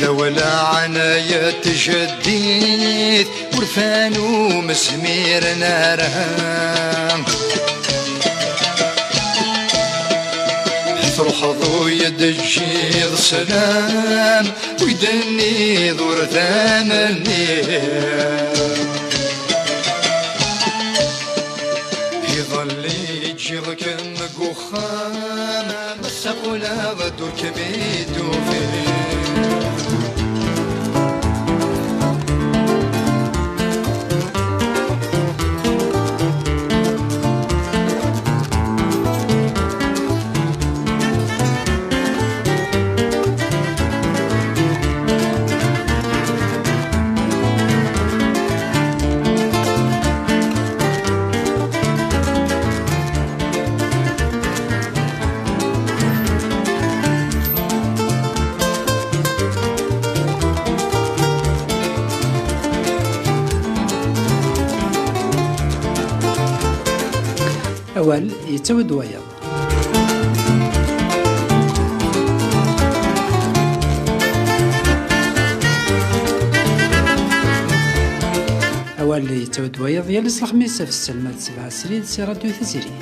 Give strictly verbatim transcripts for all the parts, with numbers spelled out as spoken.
Wala ɛnaya tjaddit, urfan ur msmiren ara. Truḥeḍ ur yi-d-teǧǧiḍ sslam, wi d-tenniḍ ur d amanni. Iḍelli ǧǧiɣ-kem deg uxxam, ass-a qqleɣ-d ur kem-id-ufiɣ. Awal yettawi-d wayeḍ. Awal yettawi-d wayeḍ yal ass lexmis ɣef ssetta d sebɛa srid si Radio Tiziri.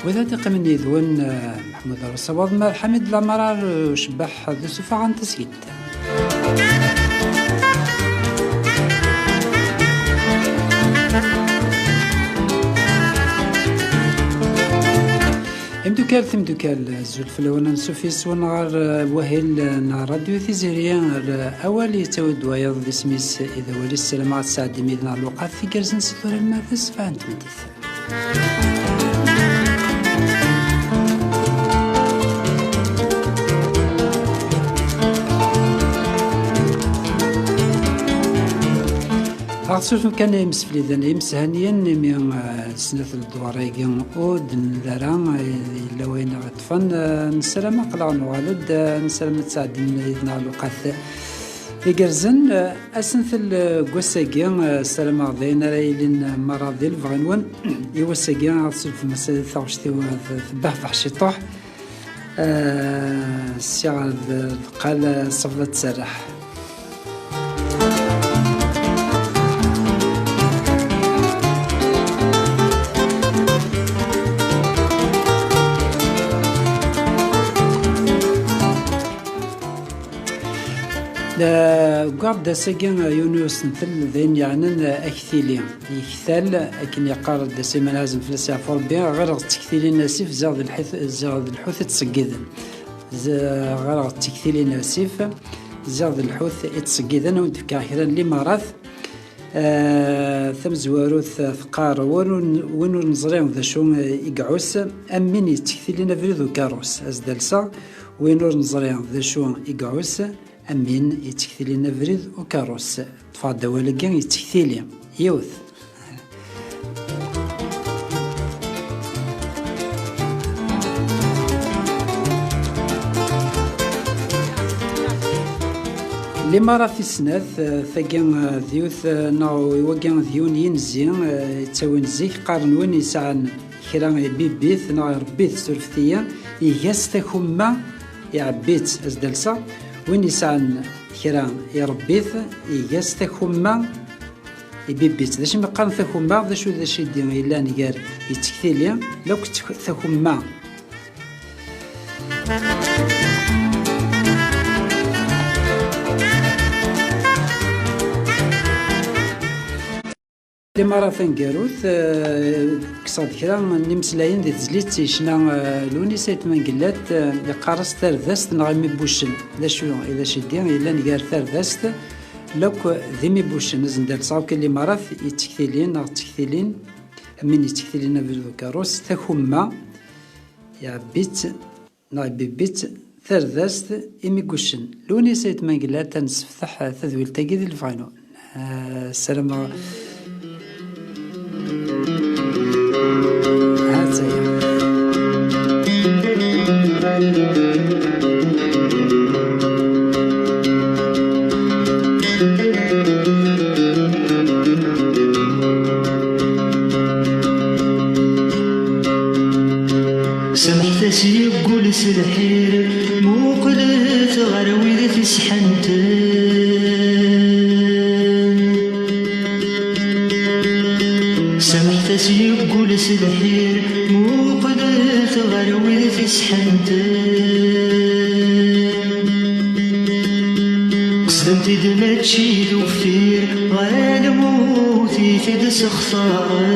Wid ad iqqimen yid-wen, eh, Ḥmed Rsawaḍ, Mad Ḥamid Lamarar, eh, Cebbaḥ d Usufaɣ n Tasgilt. Imdukal, timdukal, azul fell-awen, ansuf yes-wen ɣer, eh, wahil, eh, n Radio Tiziri, ar, eh, awal yettawi-d wayeḍ d isem-is, i d awal-is, ssarameɣ ad tesɛeddim yid-neɣ lewqat igerrzen s tura alma d ṣṣbeḥ n tmeddit. Ɣer tsurfem kan imsefliden imeshaniyen, imi, eh, snat ledwar-agi ur d-nelli ara, eh, yella wayen i ɣ-iṭṭfen, eh, nessaram aql-aɣ nuɣal-d, eh, nessaram ad tesɛeddim yid-neɣ lewqat igerrzen, eh, asentel, eh, n wass-agi, eh, ssarameɣ d ayen ara yilin, eh, merra di lebɣi-nwen. I wass-agi, ad tselfem ass-a di taɣect-iw, eh, tebbeḥbeḥ ciṭuḥ. Eh, ssiɣ d lqal, eh, ṣṣebla tserreḥ. Deg uɣeddas-agi, yiwen n usentel d ayen yeɛnan aktili. Yektal, akken yeqqar Dda Sliman Ɛazem fell-as yeɛfu Rebbi, ɣileɣ d tektilin asif, ziɣ d lḥut, ziɣ d lḥut i ttṣeggiden. Z-, ɣileɣ d tektilin asif, ziɣ d lḥut i ttṣeggiden. Ad wen-d-fkeɣ kra n limarat. Eh, tamezwarut, eh, teqqar, win ur, win ur neẓri d acu, eh, i iɛuss, am win yettektilin abrid ukerrus. Ad s-d-alseɣ, win ur neẓri d acu i iɛuss, am win yettektilin abrid ukerrus. Ṭṭfeɣ-d awal-agi, yettektili. Yiwet. Limarat tis snat, eh, tagi, eh, d yiwet, eh, neɣ wagi d yiwen yinzi, eh, yettawin zik, qqaren win yesɛan kra ibibbi-t neɣ irebbi-t, surfet-iyi, iga-s takumma, iɛebbi-tt, ad s-d-alseɣ. Win yesɛan kra irebbi-t, iga-s takumma, ibibbi-tt. D acu i qqaren takumma? D acu d acidi yellan gar yettektili lakk tek-, takumma? Limarat taneggarut, eh, kkseɣ-d kra n yimeslayen di tezlit yecna, eh, Lewnis Ayt Mengellat, eh, yeqqar-as tardast neɣ imibuccen. D acu i d acidi yellan gar tardast lakk d imibuccen? Ad s-d-alseɣ akk i limarat yettektilin neɣ ttektilin, am win yettektilin abrid ukerrus, takumma, iɛebbi-tt neɣ ibibbi-tt, tardast, imiguccen. Lewnis Ayt Mengellat, ad nessefteḥ tadwilt-agi di lebɣi-nwen. Ah, ssarameɣ. Ha-tt-aya. Lḥir, muqlet ɣer wid tisḥenten. Samḥet-as yeggul s lḥir, muqlet ɣer wid tisḥenten. Qesden-t-id mačči d uffir, ɣer lmut i t-id-sextaren.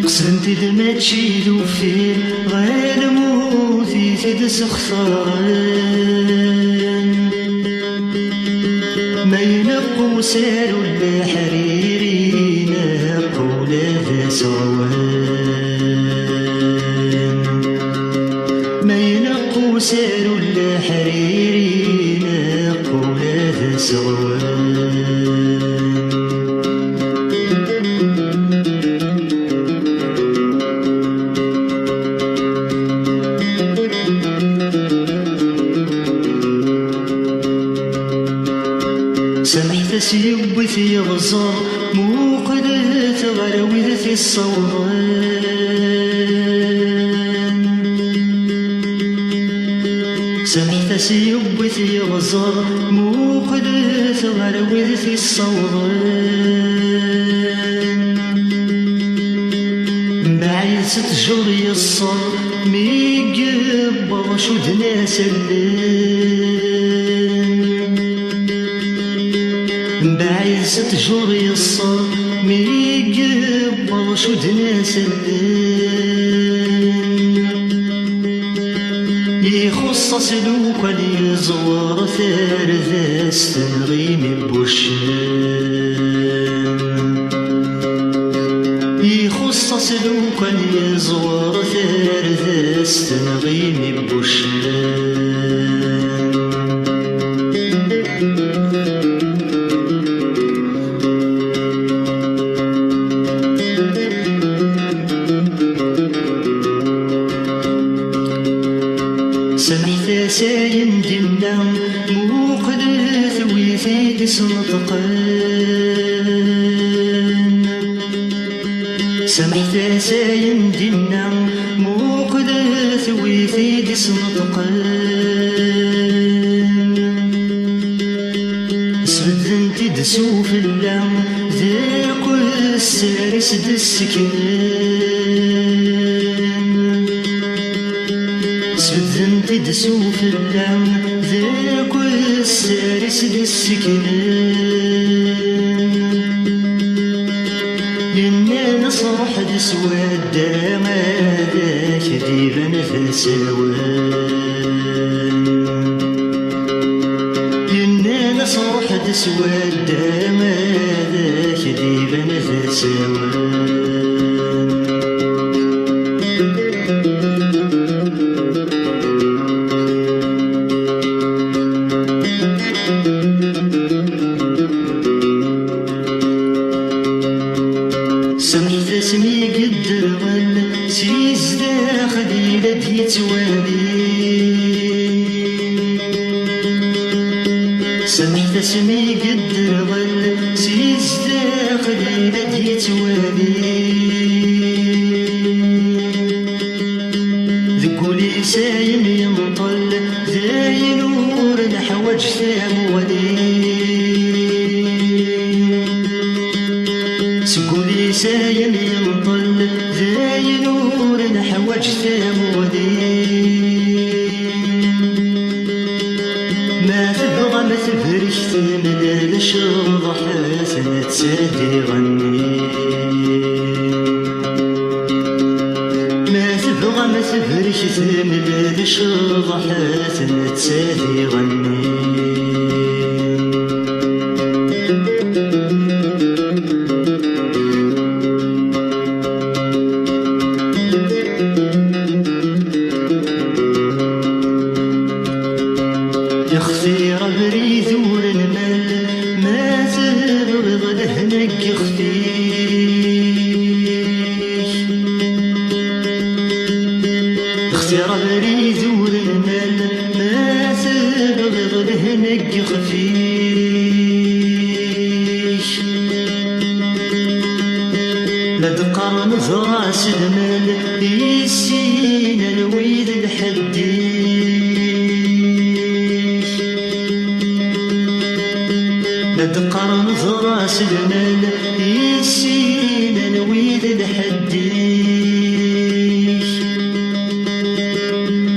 Qesden-t-id mačči d uffir, ɣer lmut i t-id-sextaren. Ma ineqq usaru n leḥrir, ineqq ula d aseɣwen. Ma ineqq usaru n leḥrir, ineqq ula d aseɣwen. Samḥet-as yiwwet yeɣẓer, muqlet ɣer wid t-issawḍen. Samḥet-as yiwwet yeɣẓer, muqlet ɣer wid t-issawḍen. Mbaɛid s ttjur yeṣṣer, mi yewweḍ cudden-as allen. Mbaɛid s ttjur yeṣṣer, mi yewweḍ cudden-as allen. Ixuṣṣ-as lukan yeẓwer tardast n ɣimi n wuccen. Ixuṣṣ-as lukan yeẓwer tardast n ɣimi n wuccen. Samḥet-as ayen d-inna, muqlet wi t-id-isneṭqen. Samḥet-as ayen d-inna, muqlet wi t-id-isneṭqen. Sbedden-t-id s ufella, d akessar i s-d-sseknen. Sbedden-t-id s ufella, d akessar i s-d-sseknen. Yenna-as: "Ruḥ-d s wadda, ad ak-d-iban d asawen." Yenna-as: "Ruḥ-d s wadda, ad ak-d-iban d asawen." Samḥet-as mi yedderɣel si zdaxel, yella d-yettwali. Samḥet-as mi yedderɣel si zdaxel, yella d-yettwali. Deg wul-is ayen yenṭel, d ayen ur neḥwaǧ tamuɣli. Seg wul-is ayen yenṭel, d ayen ur neḥwaǧ tamuɣli. Ma tebɣam tebrek temlal, ceḍḥet netta d iɣenni. Ma tebɣam tebrek temlal, ceḍḥet netta d iɣenni. Ixtir abrid ur nmal, ma tebɣiḍ lehna n yixef-ik. Ixtir abrid ur nmal, ma tebɣiḍ lehna n yixef-ik. La d-qqaren ḍras lmal i sin n wid lḥedd-ik. La d-qqaren ḍras lmal i sin n wid lḥedd-ik.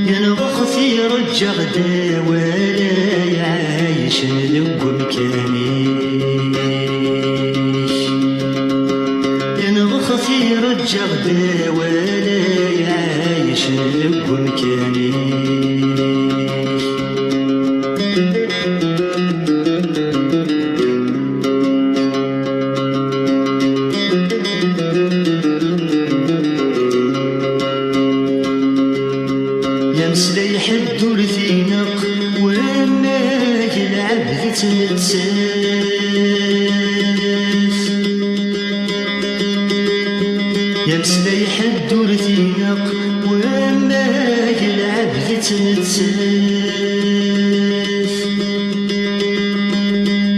Yenɣex tireǧǧaɣ-d awal ay ɛaycen deg umkan-ik. Yenɣex tireǧǧaɣ-d awal ay ɛaycen deg umkan-ik. Yameslay ḥedd ur t-ineq, wanag lɛebd ttmettat. Yameslay ḥedd ur t-ineq, wanag lɛebd ttmettat.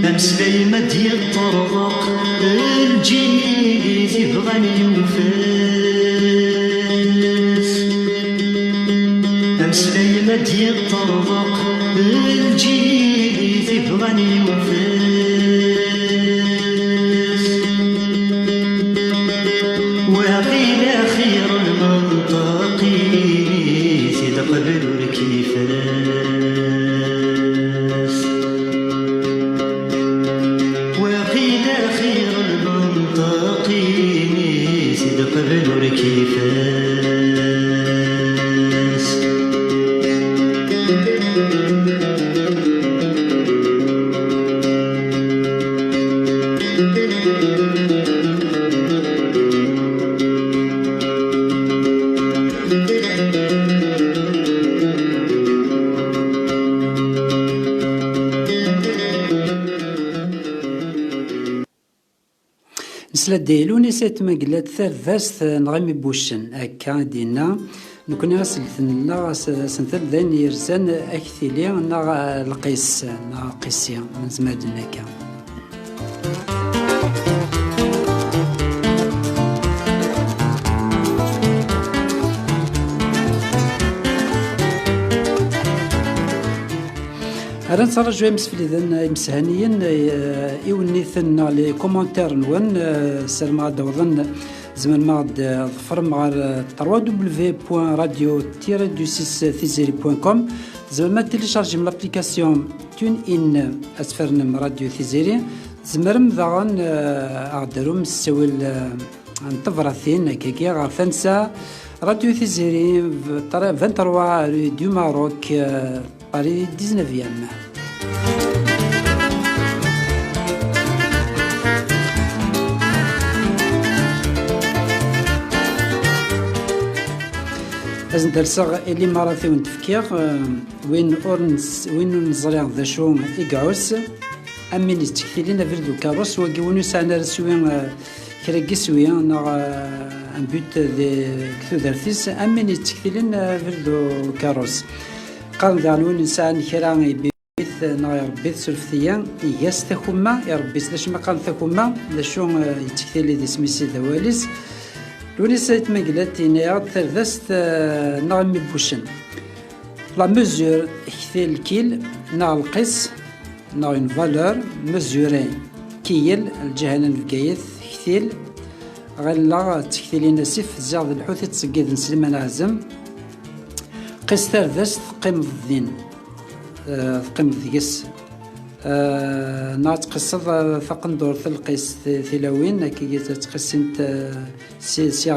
Ameslay ma d-yeṭṭerḍeq, lǧil i t-ibɣan yufat. Ameslay ma d-yeṭṭerḍeq, lǧil i t-ibɣan yufat. Waqila xir lmenṭeq, ini-t-id qbel ur k-ifat. Waqila xir lmenṭeq, ini-t-id qbel ur k-ifat. Nesla-d i Lewnis Ayt Mengellat, tardast neɣ imi n wuccen, akka i d-yenna. Nekkni asellet-nneɣ as-, asentel d ayen yerzan aktili neɣ, eh, lqis neɣ aqisi, nezmer ad d-nini akka. Ara nettraǧu imsefliden imeshaniyen, eh, iwenniten neɣ les commentaires-nwen, eh, ssarameɣ ad d-awḍen. Tzemrem ad ɣ-d-ḍefrem ɣer, eh, trois W point radio tiret du six tiziri point com. Tzemrem ad téléchargem l'application TuneIn, ad tfernem Radio Tiziri. Tzemrem daɣen, eh, ad ɣ-d-tarum s ttawil, eh, n tebratin, akkagi ɣer tansa Radio Tiziri, vingt-trois rue du Maroc, eh, Paris dix-neuvième. Ad sen-d-alseɣ i limarat i wen-d-fkiɣ, eh, win ur nes-, win ur neẓri d acu i iɛuss, am win yettektilin abrid ukerrus, wagi win ur yesɛin ara iswi, eh, kra n yiswi, neɣ, eh, un but deg tudert-is, am win yettektilin, eh, abrid ukerrus. Qqaren daɣen win yesɛan kra i neɣ iṛebbi-t, surfet-iyi, iga-s takuma, iṛebbi-t. D acu mi qqaren takuma? D acu, eh, yettektili d isem-is i d awal-is? Lewnis Ayt Mengellat yenna-yaɣ-d tardast, eh, neɣ imi n wuccen. La mesure, ktil, kil, neɣ lqis, neɣ une valeur, mesurer, kiyel, lǧiha-nni n Bgayet, ktil, ɣilleɣ d tektilin asif, ziɣ d lḥut i ttṣeggiden Sliman Ɛazem. Qis tardast, teqqimeḍ din, eh, teqqimeḍ deg-s. Eh, neɣ ad tqissiḍ, eh, taqendurt, lqis, ti-, tilawin, akka i ttqissint, eh, si, si, eh,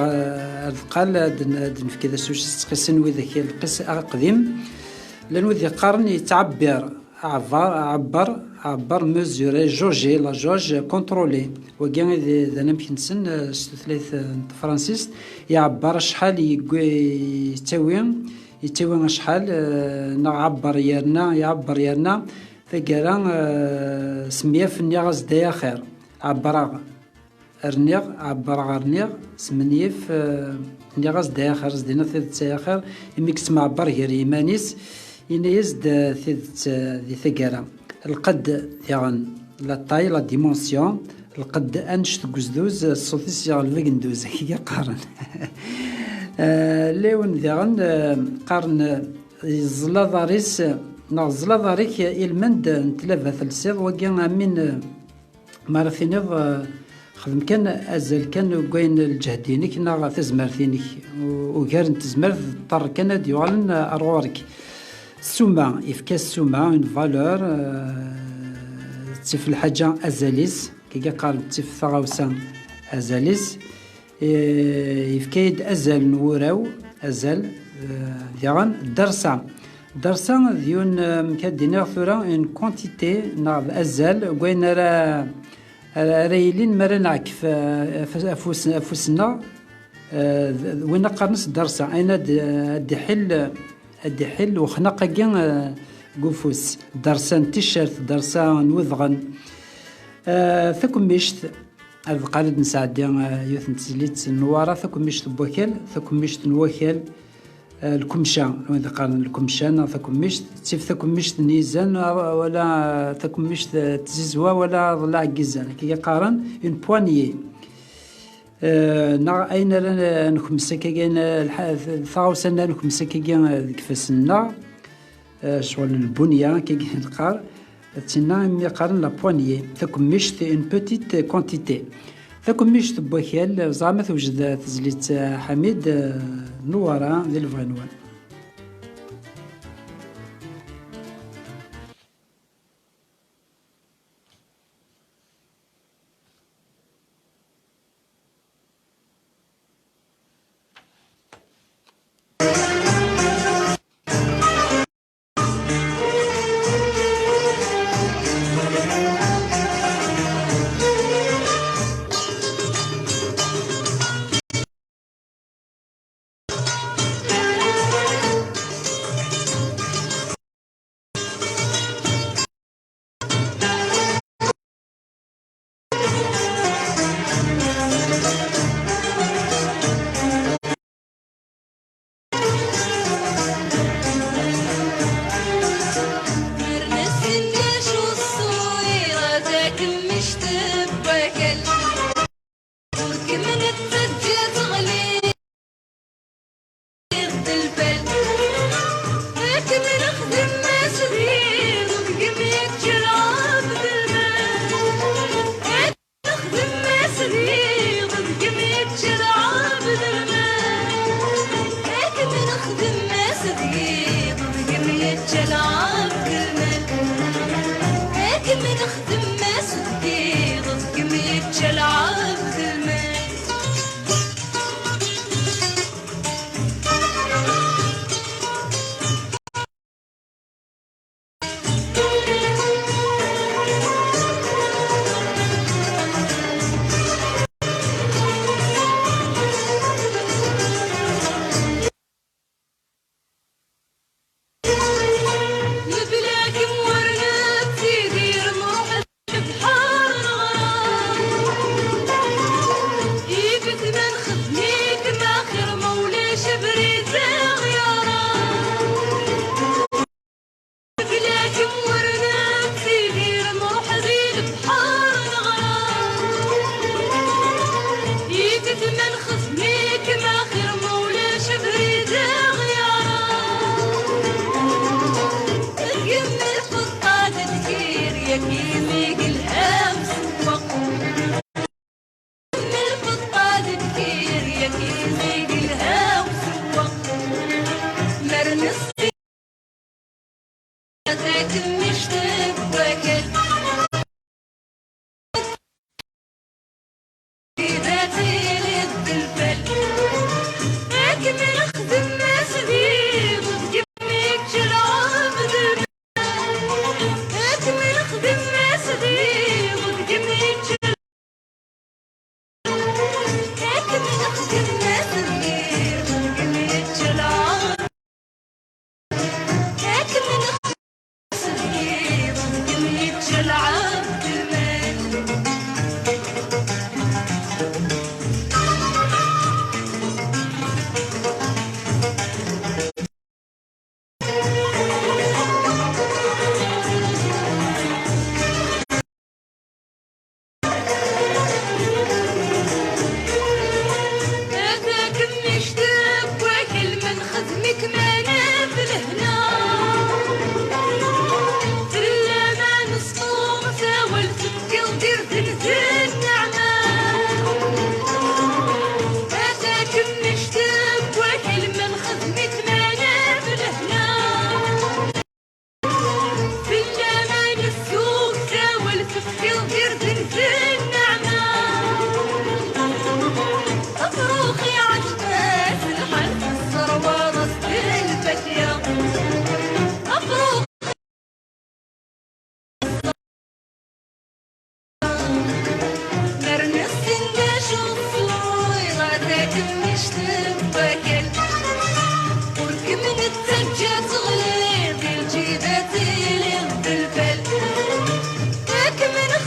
ar deqqal, ad n-, ad nefk d asuci s ttqissen widak lqis aqdim. Llan wid yeqqaren yettɛebbir, ɛebber, ɛebber, ɛebber, mesurer, jauger, la jauge, contrôler. Wagi i d, d anamek-nsen, eh, s tutlayt, eh, n tefransist. Iɛebber acḥal yegg-, yettawi, yettawi acḥal, eh, neɣ ɛebber yerna, iɛebber yerna. Taggara, eh, smenyaf nniɣ-as-d ay axir, ɛebbreɣ, rniɣ, ɛebbreɣ, rniɣ, smenyif, eh, nniɣ-as-d ay axir, as-d-iniɣ tidet ay axir, imi yettemɛebber gar yiman-is, yenna-yas-d, eh, tidet, eh, di taggara. Lqedd diɣen, la taille, la dimension, Lqedd annect n uzduz, ṣṣut-is yeɣleb agenduz, akka i qqaren. Eh, llan diɣen, eh, qqaren, eh, yeẓẓel aḍar-is, eh, neɣ ẓẓel aḍar-ik, eh, ilmend, eh, n tlaba telsiḍ, wagi amin, eh, mi ara tiniḍ, eh, xdem kan azal kan deg wayen lǧehd-inek neɣ tazmert-inek. U-, ugar n tezmert d ṭṭerr kan ad d-yuɣalen, eh, ar ɣur-k. Ssuma, yefka ssuma, une valeur, eh, ttif lḥaǧa azal-is, kagi qqaren ttif taɣawsa azal-is. Eh, yefka-yi-d azal n wuraw, azal, eh, diɣen, ddersa. Ddersa d yiwen, eh, amek ad d-iniɣ tura, une quantité, neɣ d azal, deg wayen ara, ara, ara yilin mi ara neɛkef, eh, af-, afus, afus-nneɣ, eh, d, d win qqaren-as ddersa, ayen ad, ad d-iḥill, ad d-iḥill wexnaq-agi, eh, deg ufus. Ddersa n ticcert, ddersa n wedɣen. Eh, takemmict, ad qqar ad nesɛeddi, eh, yiwet n tezlit n Newwara, takemmict n wakal, takemmict n wakal, eh, lkemca, wid qqaren lkemca neɣ takemmict, ttif takemmict n yizan, eh, wala takemmict, eh, n tzizwa, wala aḍellaɛ n yizan. Akka i qqaren, une poignée. Eh, neɣ ayen ara n-, nekmes akkagi, n-, lḥa-, taɣawsa n nekmes akkagi, eh, deg ifassen-nneɣ, eh, ccɣel n lbunya, akkagi neqqar, d tinna imi qqaren la poignée, takemmict, une petite quantité. Takemmict n wakal, ẓer ma tewjed tezlit, eh, Ḥamid, eh, Newwara di lebɣi-nwen.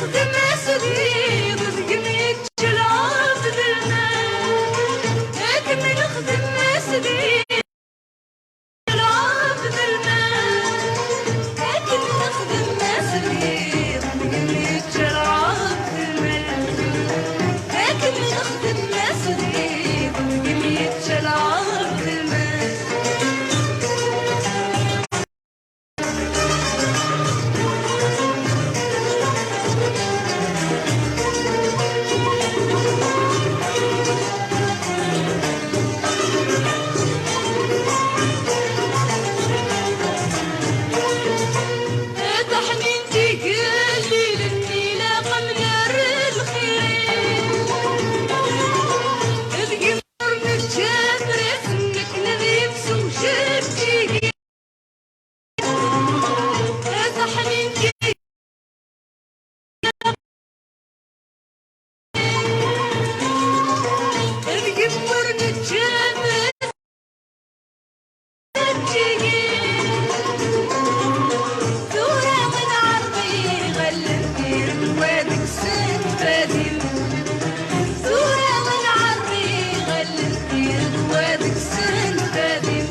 Nexdem asdid deg-m yečča lɛebd lmal. Akken nexdem asdid lɛebd lmal. Akken nexdem asdid deg-m yečča lɛebd lmal. Akken nexdem asdid deg-m yečča lɛebd lmal. Taḥnint igellilen ilaq amnar n lxir. Deg ur neǧǧa afras nekk n ad yefsu jebǧigi. Taḥnint deg ur neǧǧa afras. Tura ad nɛerri ɣer lfir n wadeg s nfadim. Tura ad nɛerri ɣer lfir n wadeg s nfadim.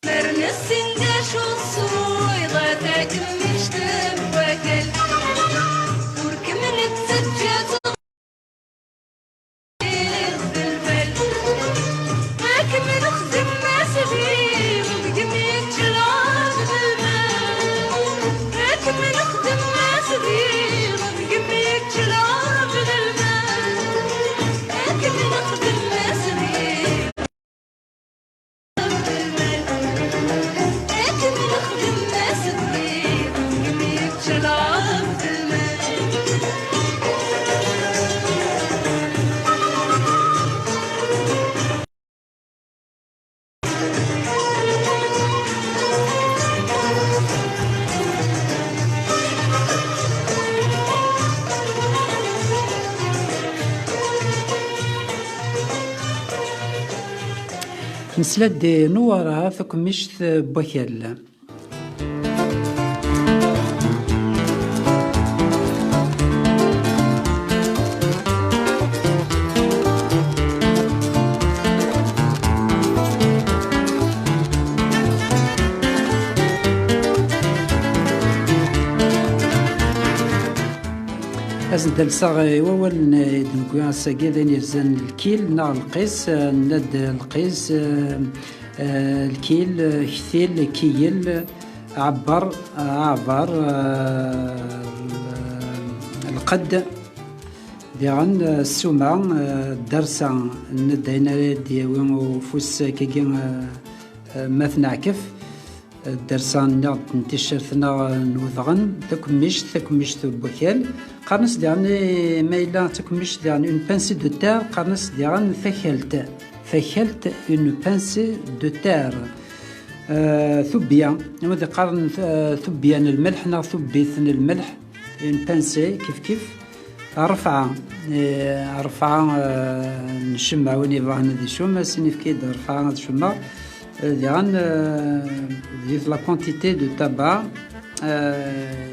Mer nessin d acu ṣṣuy ɣer takemmict n wakal. Ur kem-nettaǧǧa Akken nexdem asdid, deg-m yečča lɛebd lmal. Akken nexdem asdid, deg-m yečča lɛebd lmal. Akken nexdem asdid. Nesla-d i Newwara takemmict n wakal. Ad sen-d-alseɣ i wawalen i d-newwi ass-agi, d ayen yerzan lkil neɣ lqis, eh, nenna-d lqis, eh, eh, lkil, eh, ktil, kiyel, ɛebber, eh, aɛber, eh, l-, lqedd. Diɣen, eh, ssuma, eh, ddersa, nenna-d ayen ara d-yawi ufus akkagi, eh, eh, ma t-neɛkef. Ddersa nniɣ-d n ticcert neɣ n udɣen, takemmict, takemmict n wakal. Qqaren-as diɣen, eh, ma yella d takemmict diɣen une pincée de terre, qqaren-as diɣen takalt. Takalt, une pincée de terre. Eh, tubya, wid iqqaren, eh, tubya n lmelḥ neɣ tubbit n lmelḥ, une pincée, kif kif. Rrefɛa, eh, rrefɛa, eh, n ccemma, win yebɣan ad icum, ad s-nefk-id rrefɛa ad cummeɣ. Eh, diɣen, eh, di la quantité de tabac, eh,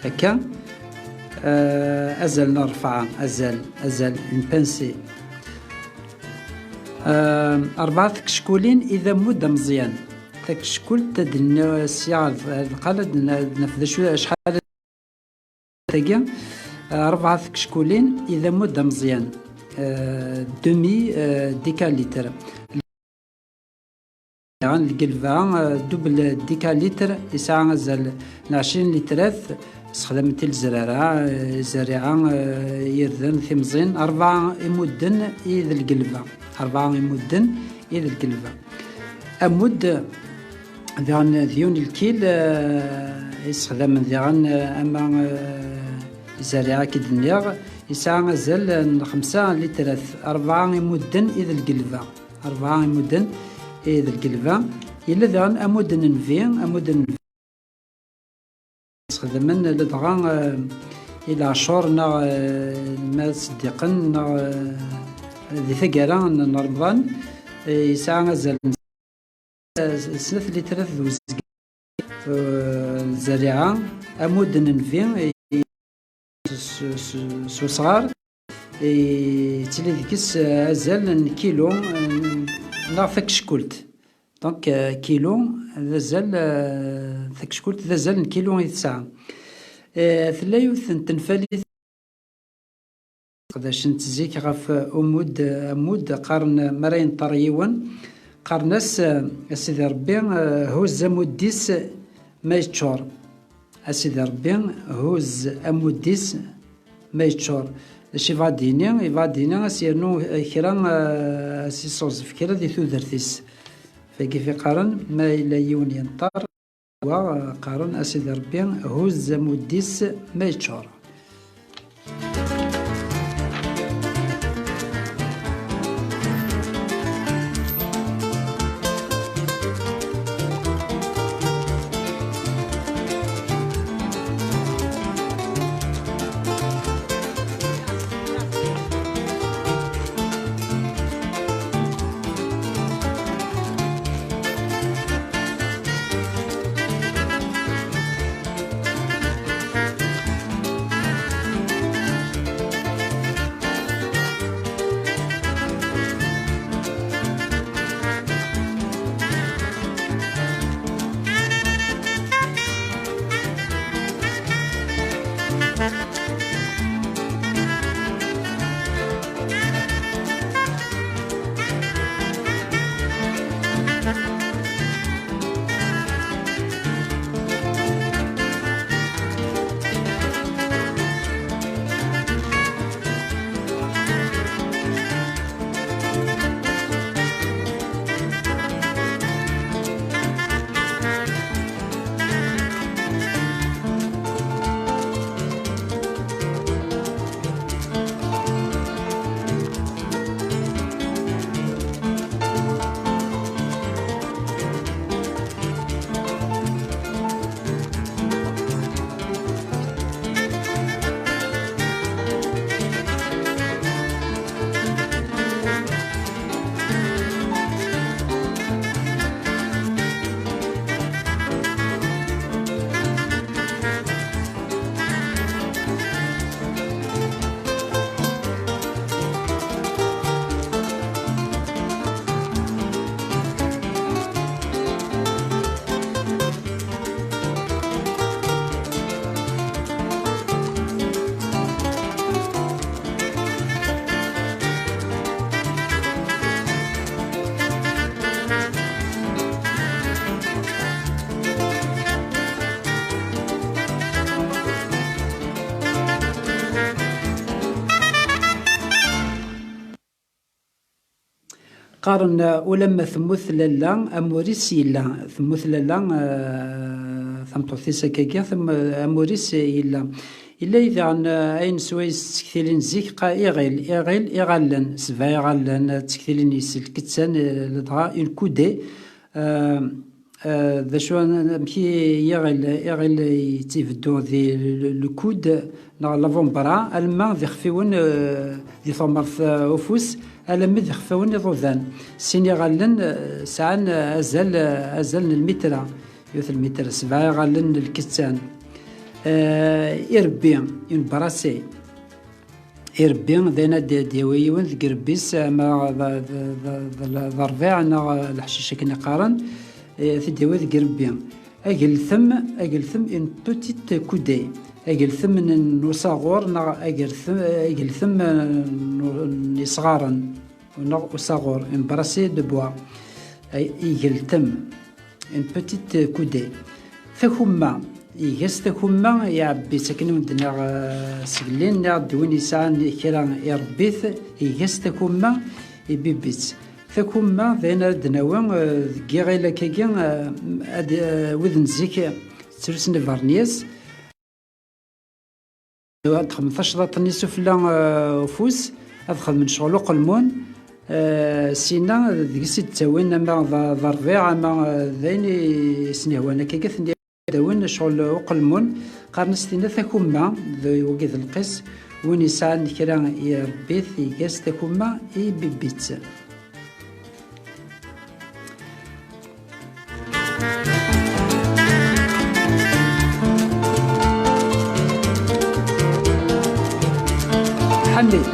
akka, eh, azal n rrefɛa, azal, azal, une pincée. Eh, rebɛa tkeckulin i d ammud ameẓyan. Takeckult, ad d-nniɣ sya ɣer lqal, ad n-, ad naf d acu, acḥal tagi, eh, rebɛa tkeckulin i d ammud ameẓyan, eh, demi, eh, décalitre. Diɣen lgelba, eh, double décalitre, yesɛa azal n ɛecrin litrat, sexdamen-t i lezrara, eh, zerriɛa, eh, irden, timẓin, rebɛa imudden i d lgelba. Rebɛa imudden i d lgelba. Ammud, diɣen d yiwen lkil, eh, i sexdamen diɣen, eh, ama, eh, zerriɛa akka d-nniɣ, yesɛa azal n xemsa litrat, rebɛa imudden i d lgelba. Rebɛa imudden i d lgelba. Yella diɣen ammud n nnbi, ammud n nnbi. Sxedmen ladɣa, eh, i leɛcur neɣ, eh, ma ttseddiqen neɣ, eh, di taggara n, n Remḍan, eh, yesɛa azal n, eh, snat litrat d uzgen, eh, zerriɛa, ammud n nnbi, eh, s, s, s usɣar, yettili deg-s, eh, azal n kilu, eh, neɣ takeckult. Donc, eh, kilu d azal, eh, takeckult d azal n kilu i tesɛa. Eh, tella yiwet n tenfalit qedcent zik ɣef umud, amud, qqaren mi ara yenṭer yiwen, qqaren-as, eh, a Sidi Ṛebbi, eh, huzz amud-is ma yeččur. A Sidi Ṛebbi, huzz amud-is ma yeččur. D acu yebɣa ad d-yini? Yebɣa ad d-yini a s-yernu kra, eh, a s-isseɣzef kra di tudert-is. Fagi fi qqaren, ma yella yiwen yenṭer, wa, eh, qqaren a Sidi Ṛebbi, huzz amud-is ma yeččur. Qqaren, uh, ulamma temmut lalla, amur-is yella. Temmut lalla, uh, tameṭṭut-is akkagi, tem-, amur-is yella. Yella daɣen, uh, ayen swayes ttektilin zik, qa-, iɣil, iɣil, iɣallen, sebɛa iɣallen, uh, ttektilin yes lkettan, uh, ladɣa une coudée. Uh, Eh, d acu, amek i iɣil, iɣil yettibeddu di le, le, le coude neɣ l'avant-bras, alamma d ixfiwen, eh, di tɣemmert, eh, ufus, alammi d ixfawen iḍudan. Sin iɣallen, eh, sɛan, eh, azal, eh, azal n lmitra, yiwet lmitra, sebɛa iɣallen n lkettan. Eh, irebbi, une brassée. Irebbi, d ayen ad d-, d-yawi yiwen deg irebbi-s, ama d, d, d, d, d ṛbiɛ neɣ leḥcic akken i qqaren, eh, ad t-id-yawi deg irebbi. Ageltem, ageltem, une petite coudée. Ageltem n, n usaɣur neɣ ageltem, ageltem n, n yesɣaren. Neɣ usaɣur, une brassée de bois. Ay, igeltem, une petite coudée. Takumma, iga-s takumma, iɛebbi-tt akken i wen-d-nniɣ, eh, seg llin, nniɣ-d win yesɛan kra irebbi-t, iga-s takumma, ibibbi-tt. Takumma, d ayen ara d-nawi, eh, deg iɣil akkagi, eh, ad, eh, wid n zik, ttrus n ibernyas. Ad xedmen tacḍaṭ-nni sufella, eh, ufus, ad xedmen ccɣel uqelmun, eh, sina deg-s i d-ttawin ama d, d ṛbiɛ, ama, eh, d ayen i sen-yehwan. Akka i ten-id-awin ccɣel uqelmun, qqaren-as tinna takumma, d wagi d lqis, win yesɛan kra irebbi-t, iga-s takumma, ibibbi-tt. Ḥamid.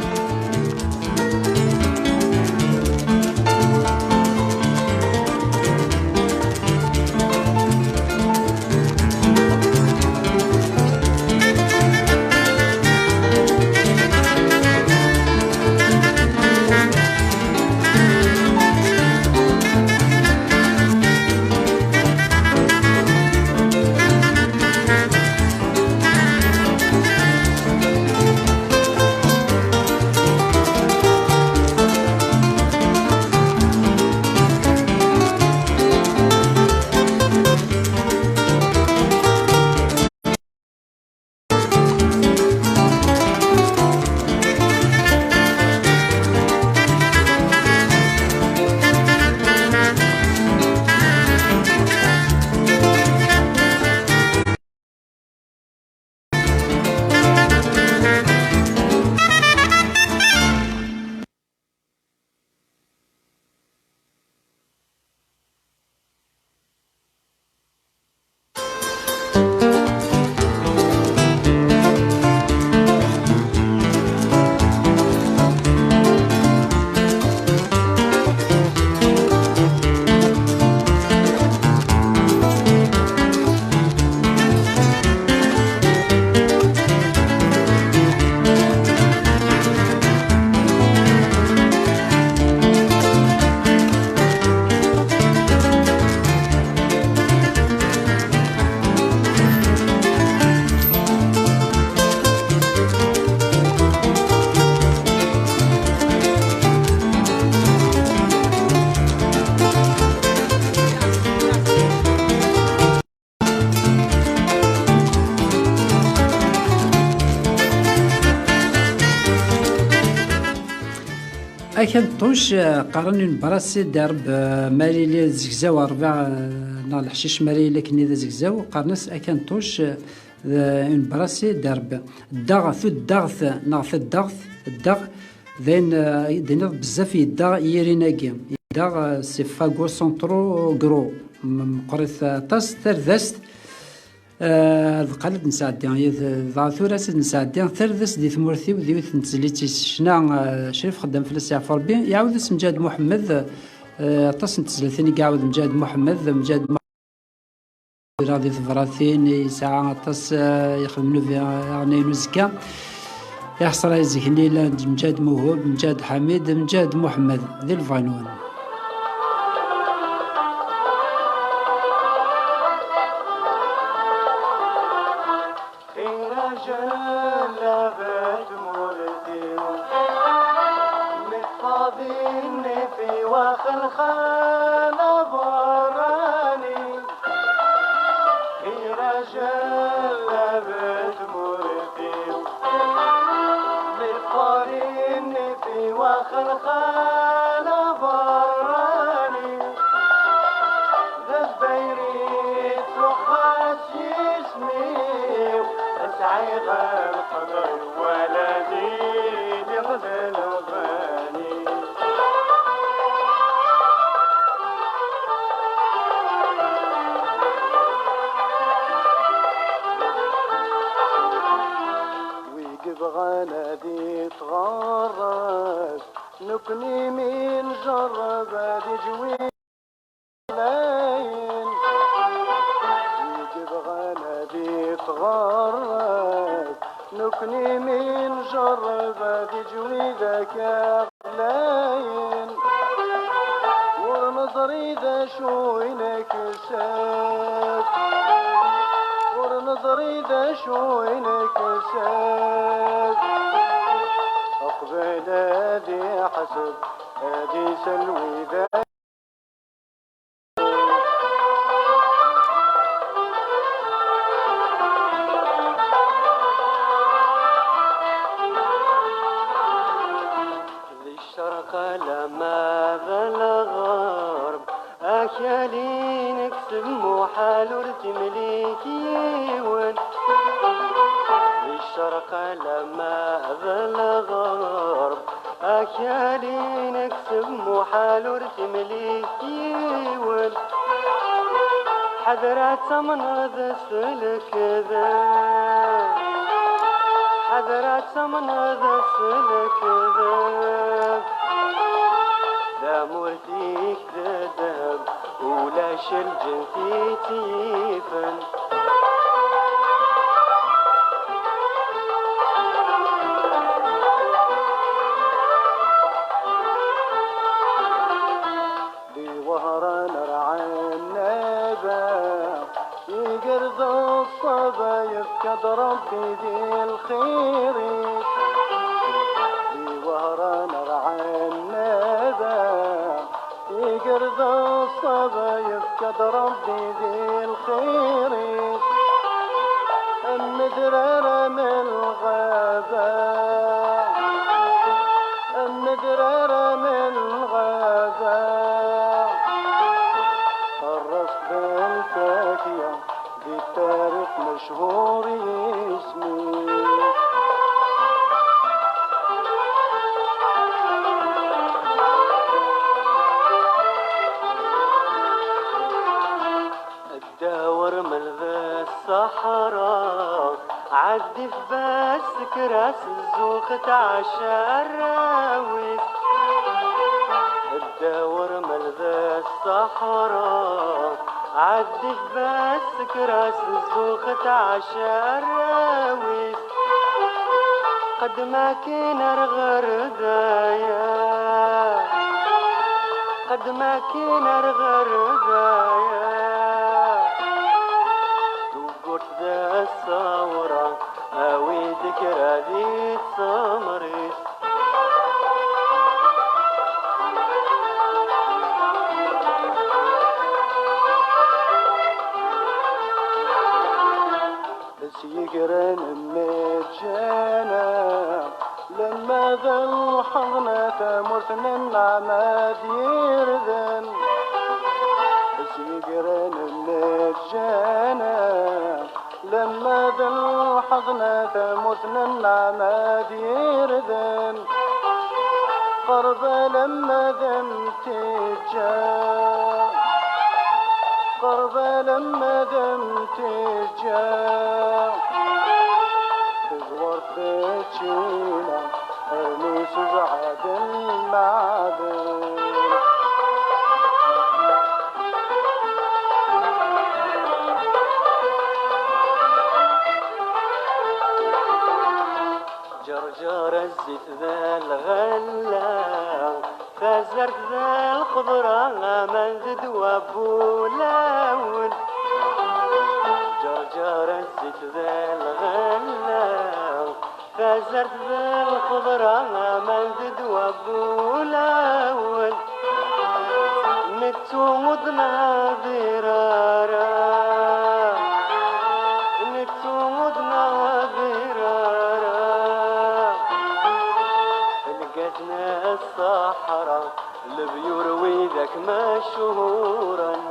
Akanṭuc, eh, qqaren une brassée d'herbe, eh, ma yili zegzaw rrbeɛ, eh, neɣ leḥcic ma yili akken d azegzaw, qqaren-as akanṭuc, eh, d une brassée d'herbe. Ddaɣ, tuddaɣt neɣ taddaɣt, ddaɣ, d ayen, eh, i d-tiniḍ bezzaf yedda yirin-agi. Yedda, eh, c'est fagots sont trop gros. M-, meqqrit aṭas tardast. Eh, d qal ad nesɛeddi, yid-, dɣa tura ad nesɛeddi tardast di tmurt-iw d yiwet n tezlit i s-, ccna, eh, Crif Xeddam fell-as yeɛfu Rebbi, iɛawed-as Mǧahed Muḥemmed, eh, aṭas n tezlatin i iɛawed Mǧahed Muḥemmed, Mǧahed Muḥemmed di tebratin, yesɛa aṭas, eh, yexdem nubi, eh, aɣnayen uzekka. Ixṣer ay zik-nni llan Mǧahed Muhub, Mǧahed Ḥamid, Mǧahed Muḥemmed, di lebɣi-nwen. Xir ajellab n tmurt-iw, mi tfadi nnif-iw axelxal aberrani. Xir ajellab n tmurt-iw, mi tfadi nnif-iw axelxal aberrani. D azzayri ttruḥ-as yisem-iw, ad sɛiɣ lqedr wala d iliɣ d lɣani. Wi yebɣan ad itɣerreb, nekni mi njerreb ad iǧwi. Layen, i yebɣan ad itɣerreb, nekni mi njerreb ad iǧwi d akaɣlayen. Ur neẓri d acu i nekseb, ur neẓri d acu i nekseb. Uqbel ad iḥseb, ad iselwi d Di ccerq alamma d lɣerb, akal-inek s muḥal ur t-imlik yiwen. Di ccerq alamma d lɣerb, akal-inek s muḥal ur t-imlik yiwen. Ḥader ad tamneḍ s lekdeb. Ḥader ad tamneḍ s lekdeb, tamurt-ik d ddheb, ulac lǧens i tt-yifen. Di Wehran rɛan nnaba, iger d ṣṣaba, yefka-d Ṛebbi di lxir-is. Di Wehran rɛan nnaba, iger d ṣṣaba, yefka-d Ṛebbi di lxir-is. Am udrar am lɣaba, am udrar am lɣaba, terreẓ-d lfakya, di tarix mechur yisem-is. Ddaw rmel d ṣṣeḥra, ɛeddi f bass kras zzux tɛac arraw-is. Ddaw rmel d ṣṣeḥra, ɛeddi f bass kras zzux tɛac arraw-is. Qeddem akkin ar ɣer daya, qeddem akkin ar ɣer daya. Tugurt d ṣṣawra, awi-d kra di tsemrit. S yigran mmeǧǧana, lemma d lḥeḍna tamurt n nneɛma d yirden. S yigran mmeǧǧana, lemma d lḥeḍna tamurt n nneɛma d yirden. Qerba lemma d am-teǧǧa, qerba lemma d am-teǧǧa, teẓwer teččina, rnu sebɛa d lmeɛden. Ǧerǧer zzit d lɣella, tazart d lxeḍra, aman d ddwa n wulawen. Ǧerǧer zzit d lɣella, tazart d lxeḍra, aman d ddwa n wulawen. Nettu ur d-nehdir ara, nettu ur d-nehdir ara. Lgaz n ṣṣeḥra, lebyur widak machuren.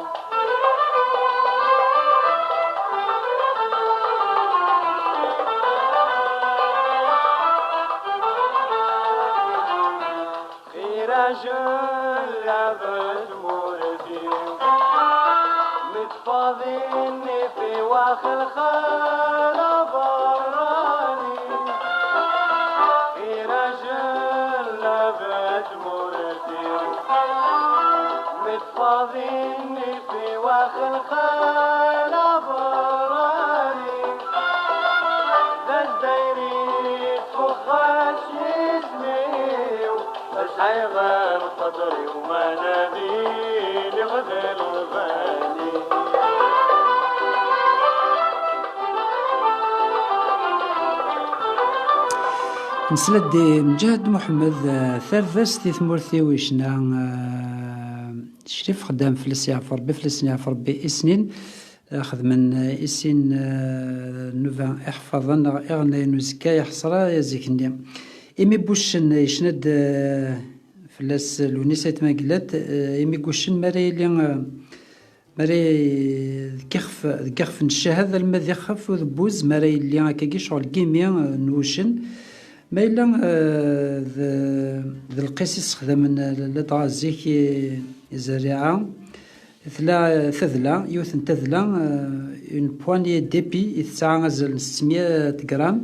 Xir ajel lɛebd murti, metfaḍ-ini fi wax lxala berrani. Xir ajel lɛebd murti, metfaḍ-ini fi wax lxala berrani. D azdayri tfuxx-as yisem-iw, sɛiɣ lqedr-iw ma nadi liɣ d lbani. Nesla-d i Mǧahed Muḥemmed, eh, tardast i tmurt-iw icna, eh, Crif Xeddam, fell-as yeɛfu Rebbi, fell-asen yeɛfu Rebbi i snin. Eh, xedmen, eh, i sin, eh, nnuba iḥeffaḍen neɣ iɣennayen uzekka iḥeṣra i zik-nni. Imi Buccen yecna-d, eh, fell-as Lewnis Ayt Mengellat, eh, imi Guccen mi ara yili, eh, mi ara y-, deg ixef, deg ixef n ccahad alma d ixef udebbuz, mi ara yelli akkagi ccɣel n yimi, eh, n wuccen. Ma yella, eh, d, d lqis i ssexdamen, eh, ladɣa zik i, i zerriɛa. Tella, eh, tadla, yiwet n tadla, eh, une poignée d'épi, i tesɛa azal n settmya gram.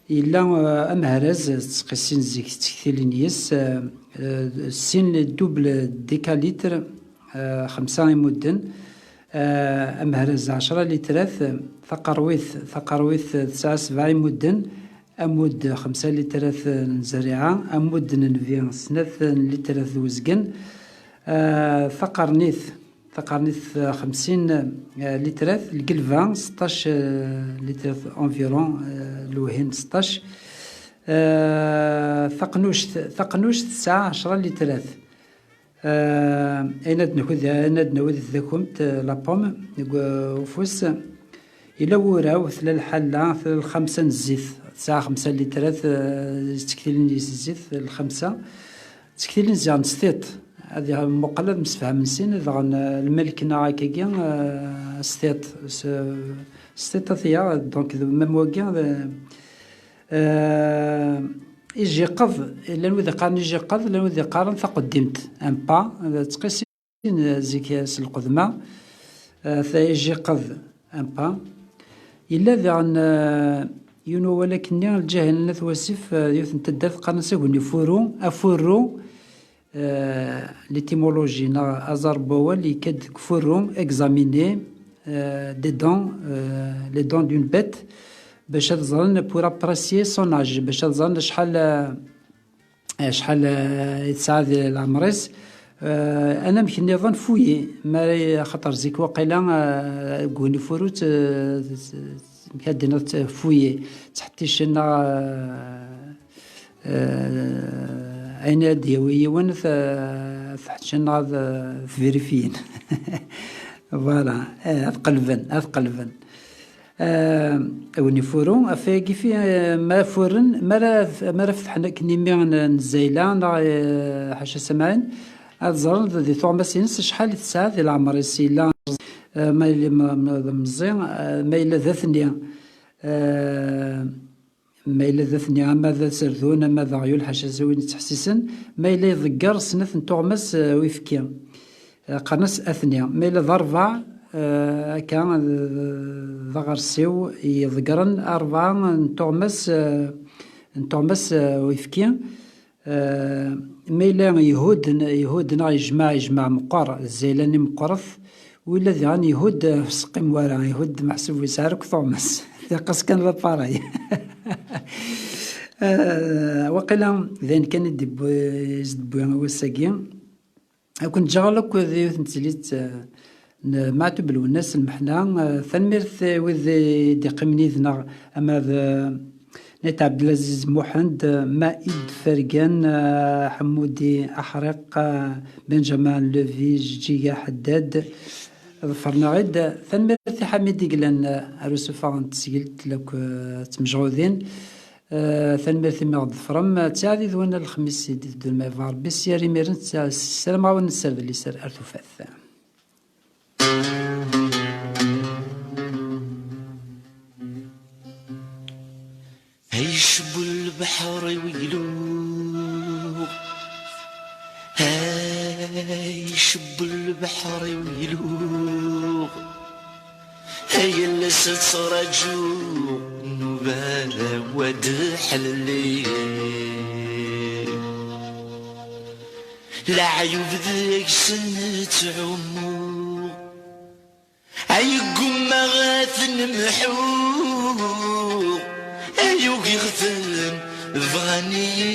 Yella, eh, amehraz, eh, ttqissin zik ttektilin yes, eh, eh, sin double décalitre, eh, xemsa imudden, eh, amehraz ɛecra litrat, eh, taqerwit, taqerwit, eh, tesɛa sebɛa imudden, ammud xemsa litrat, eh, n zerriɛa, ammud n nnbi snat n litrat d uzgen, eh, taqernit, taqernit, eh, xemsin, eh, litrat, lgelba seṭṭac, eh, litrat environ, eh, lewhin seṭṭac. Eh, taqnuct, taqnuct tesɛa ɛecra litrat. Eh, ayen ad nawi d, ayen ad nawi d takumt, eh, la pomme, deg, eh, ufus. Yella wuraw, tella lḥala, tella lxemsa n zzit, tesɛa xemsa litrat, eh, ttektilin yes zzit, lxemsa. Ttektilin ziɣen s tiṭ. Ad muqel ad msefhamen sin, daɣen, eh, lmelk-nneɣ akkagi, eh, s tiṭ. S, s tiṭ a tiya, donc, d même wagi, d, eh, ijiqeḍ, llan wid iqqaren ijiqeḍ, llan wid iqqaren taqeddimt, un pas, d ttqisin zik s lqedma, eh, ta ijiqeḍ, un pas. Yella daɣen, eh, yiwen wawal akkenni, Lǧahil n At Wasif, eh, yiwet n taddart qqaren-as Agunifuru, afurru, eh, l'étymologie, neɣ aẓar n wawal, yekka-d deg furru, examiner, eh, des dents, eh, les dents d'une bête, bac ad ẓren, pour apprécier son âge, bac ad ẓren acḥal, eh, acḥal, eh, i tesɛa di leɛmer-is. Eh, anamek nniḍen fouiller, ma ara, axaṭer zik waqila, eh, deg Agunifuru, eh, amek ad d-iniḍ, fouiller, ttḥettacen neɣ, eh, eh, ayen ad d-yawi yiwen, t-, ttḥettacen neɣ ad, eh, vérifier. Voilà, eh, ad qelben, ad qelben. Eh, Agunifuru, ɣef wayagi fi, eh, ma furen, ma ara, ma ara fetḥen akken imi n, n Zayla, neɣ, eh, ḥaca samɛin, ad ẓren d, di tuɣmas-ines acḥal i tesɛa di leɛmer-is yella, eh, ma yella m-, m-, d meẓẓi, eh, ma yella d atni, eh, ma yella d atni ama d aserdun, ama d aɣyul, ḥaca s win yettḥessisen, ma yella iḍegger snat n tuɣmas, eh, uyefki. Eh, qqaren-as atni. Ma yella d arbaɛ, eh, akka, d, d aɣersiw yeḍeggren arbaɛ n tuɣmas, eh, n tuɣmas, eh, uyefki. Eh, ma yella ihudd, ihudd neɣ yejmeɛ, yejmeɛ meqqer, zzayla-nni meqqret, willa diɣen ihudd, eh, ur s-qqim wara, ihudd meḥsub yesɛa akk tuɣmas. Tiqas kan d aparay. Eh, waqila d ayen kan i d-yewwi, i s-d-yewwi wass-agi. Ad ken-ǧǧeɣ akk d yiwet n teslit, eh, n Maɛtub Lwennas Lmeḥna. Eh, tanemmirt i wid i d-iqqimen yid-neɣ, ama d, eh, Nat Ɛebdelaziz Muḥend, eh, Maïd Fergan, eh, Ḥemmudi Aḥriq, eh, Benjamin Levy, Jeǧǧiga Ḥeddad, ḍefren-aɣ-id. Tanemmirt i Ḥamid i yellan, eh, ar usuffeɣ n tesgilt, lakk, eh, d timejɣudin. Eh, tanemmirt imi ɣ-d-tḍefrem. Ttiɛad yid-wen ar lexmis i d-iteddun ma yebɣa Rebbi. Sya ar imiren, ssa-, ssarameɣ-awen sser d liser ar tufat. Ay icewwel lebḥer-iw iluɣ, ay icewwel lebḥer-iw iluɣ. Ay yelli-s ttṛaǧuɣ nnuba-w ad d-ḥlelliɣ. Leɛyub deg-sen ttɛummuɣ. Ay ggummaɣ ad ten-mḥuɣ. Ay ugiɣ-ten bɣan-iyi.